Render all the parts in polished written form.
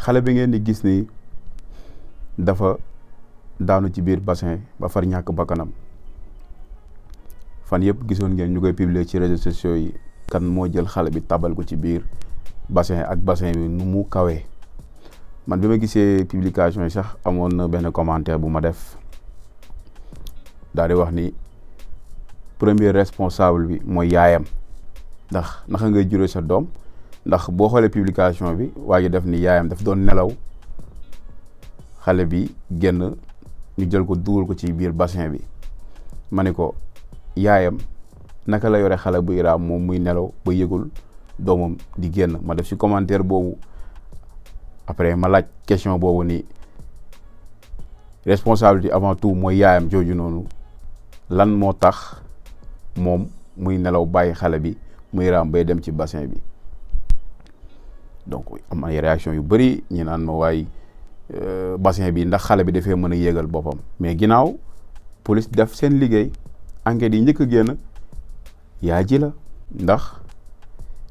xale bi ngeen di gis ni dafa daanu ci biir bassin ba far ñàkk bakkanam fan yëpp gisoon ngeen ñu koy publier ci réseaux sociaux yi. kan moo jël xale bi tabal ko ci biir bassin ak bassin bi nu mu kawee. man bi ma gisee publication yi sax amoon na benn commentaire bu ma def daal di wax ni premier responsable bi mooy yaayam ndax naka ngay juree sa doom ndax boo xoolee publication bi waa ji def ni yaayam daf doon nelaw xale bi génn ñu jël ko dugal ko ci biir bassin bi ma ne ko yaayam naka la yore xale bu iraam moom muy nelaw ba yëgul doomam di génn. ma def ci commentaire boobu après ma laaj question boobu ni responsabilité avant tout mooy yaayam jooju noonu lan moo tax moom muy nelaw bàyyi xale bi muy raam bay dem ci bassin bi. donc am ay réaction yu bëri ñi naan ma waay bassin bi ndax xale bi dafay mën a yéegal boppam. mais ginnaaw police def seen liggéey enquête yi njëkk a génn yaay ji la ndax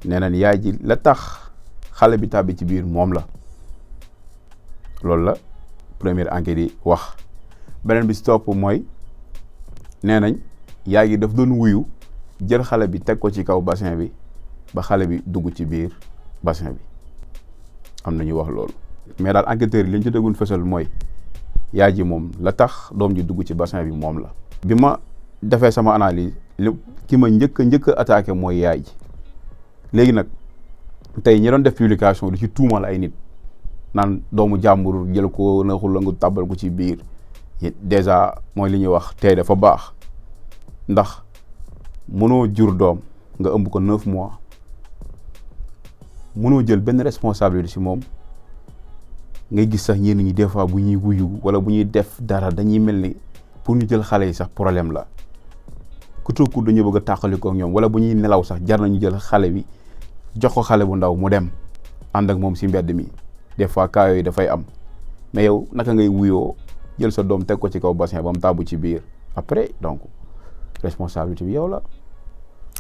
nee nañ yaay ji la tax xale bi tàbbi ci biir moom la loolu la première enquête yi wax. beneen bi si topp mooy nee nañ yaay gi daf doon wuyu jël xale bi teg ko ci kaw bassin bi ba xale bi dugg ci biir bassin bi am na ñu wax loolu. mais daal enquêteurs yi li ñu ci déggoon fësal mooy yaay ji moom la tax doom ji dugg ci bassin bi moom la. bi ma defee sama analyse li ki ma njëkk a attaqué mooy yaay ji. léegi nag tey ñi doon def publication di ci tuumal ay nit naan doomu jàmbur jël ko neexul la nga tàbbal ko ci biir déjà mooy li ñuy wax tey dafa baax ndax mënoo jur doom nga ëmb ko 9 mois mënoo jël benn responsabilité ci moom. ngay gis sax ñenn ñi des fois bu ñuy wuyu wala bu ñuy def dara dañuy mel ni pour ñu jël xale yi sax problème la ku toog dañu bëgg a tàqali ko ak ñoom wala bu ñuy nelaw sax jar nañu jël xale bi jox ko xale bu ndaw mu dem ànd ak moom ci mbedd mi des fois cas yooyu dafay am. mais yow naka ngay wuyoo jël sa doom teg ko ci kaw bassin ba mu tàbbu ci biir après donc responsabilité bi yow la.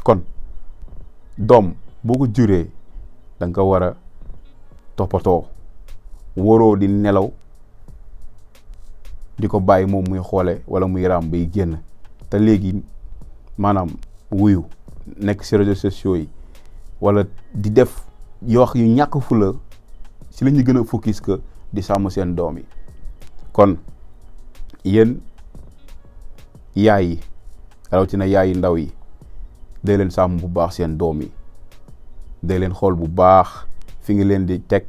kon doom boo ko juree da nga ko war a toppatoo. waroo di nelaw di ko bàyyi moom muy xoole wala muy raam bay génn. te léegi maanaam wuyu nekk ci réseaux sociaux yi wala di def yoo wax yu ñàkk fula ci la ñu gën a focus que di sàmm seen doom yi. kon yéen yaay yi rawatina yaay yi ndaw yi day leen sàmm bu baax seen doom yi day leen xool bu baax fi nga leen di teg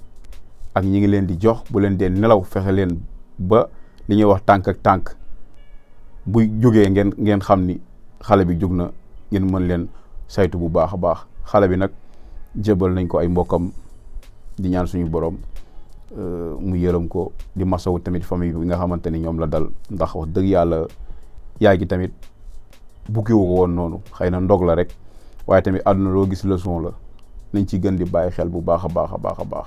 ak ñi ngi leen di jox bu leen dee nelaw fexe leen ba li ñuy wax tànk ak tànk bu jógee ngeen xam ni xale bi jóg na ngeen mën leen saytu bu baax a baax. xale bi nag jébal nañ ko ay mbokkam di ñaan suñu borom mu yërëm ko di masawu tamit famille bi nga xamante ni ñoom la dal ndax wax dëgg yàlla yaay gi tamit bukkiwu ko woon noonu xëy na ndog la rek waaye tamit àdduna loo gis leçon la nañ ci gën di bàyyi xel bu baax a baax a baax a baax.